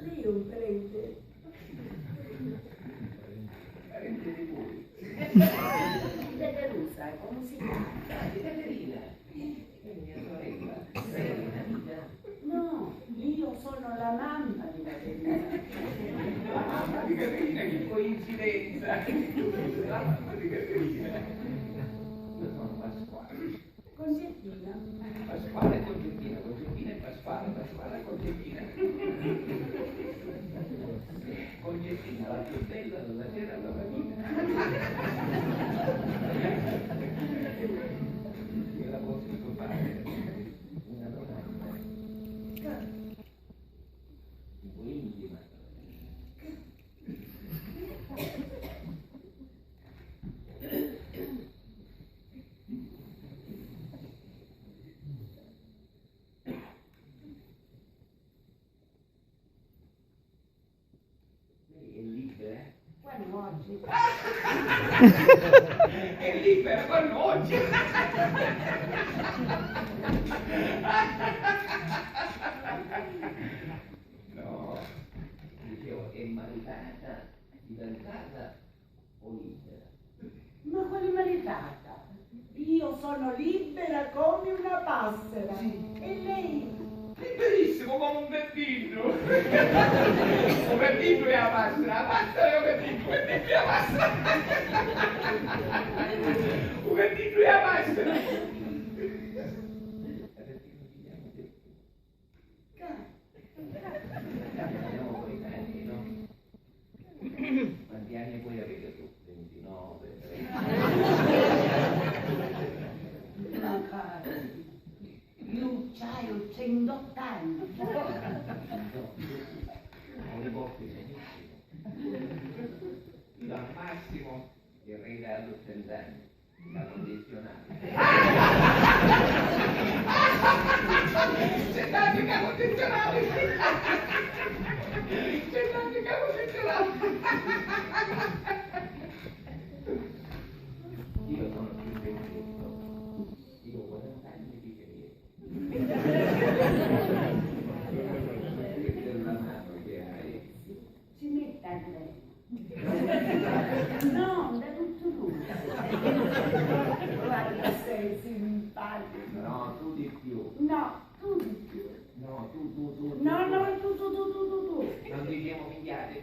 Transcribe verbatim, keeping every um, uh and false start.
Lei è un parente? Parente di voi? Di Caterusa, come si chiama? Di Caterina. È mia sorella. Sei un'amica? No, io sono la mamma di Caterina. La mamma di Caterina, che coincidenza! La mamma di Caterina. Io sono Pasquale. Concettina. Pasquale e Concettina, Concettina e Pasquale, Pasquale e Concettina. Concettina, la più bella della terra della vita. Gliela posso fare una domanda? Tipo intima. Lei è libera? Quando oggi? È libera quando oggi? No, dicevo, è maritata, fidanzata o libera? Ma quale maritata? Io sono libera come una passera. Sì. E lei? Liberissimo come un verdinno. Un verdinno è la passera, la passera è un verdinno, un verdinno è la passera. Un verdinno è la passera. Andiamo con i tanti, no? Quanti anni vuoi avere tu? Ventinove, trenta? Ma cara, io c'hai centotto anni. Ho le botte benissimo. Io al massimo ti regalo trenta anni. La condizionale. C'è tanti che condizionali. C'è tanti che condizionali. Io sono più vecchietto. Io ho quaranta anni di ferie. Che bella mano che hai. Ci metta il treno. No, da tutto tu. Guarda, sei simpatico. No, tu di più. No, tu di più. No, tu, tu, tu, tu, No, tu. No, tu, tu, tu, tu, tu, tu. Non diciamo minchiate.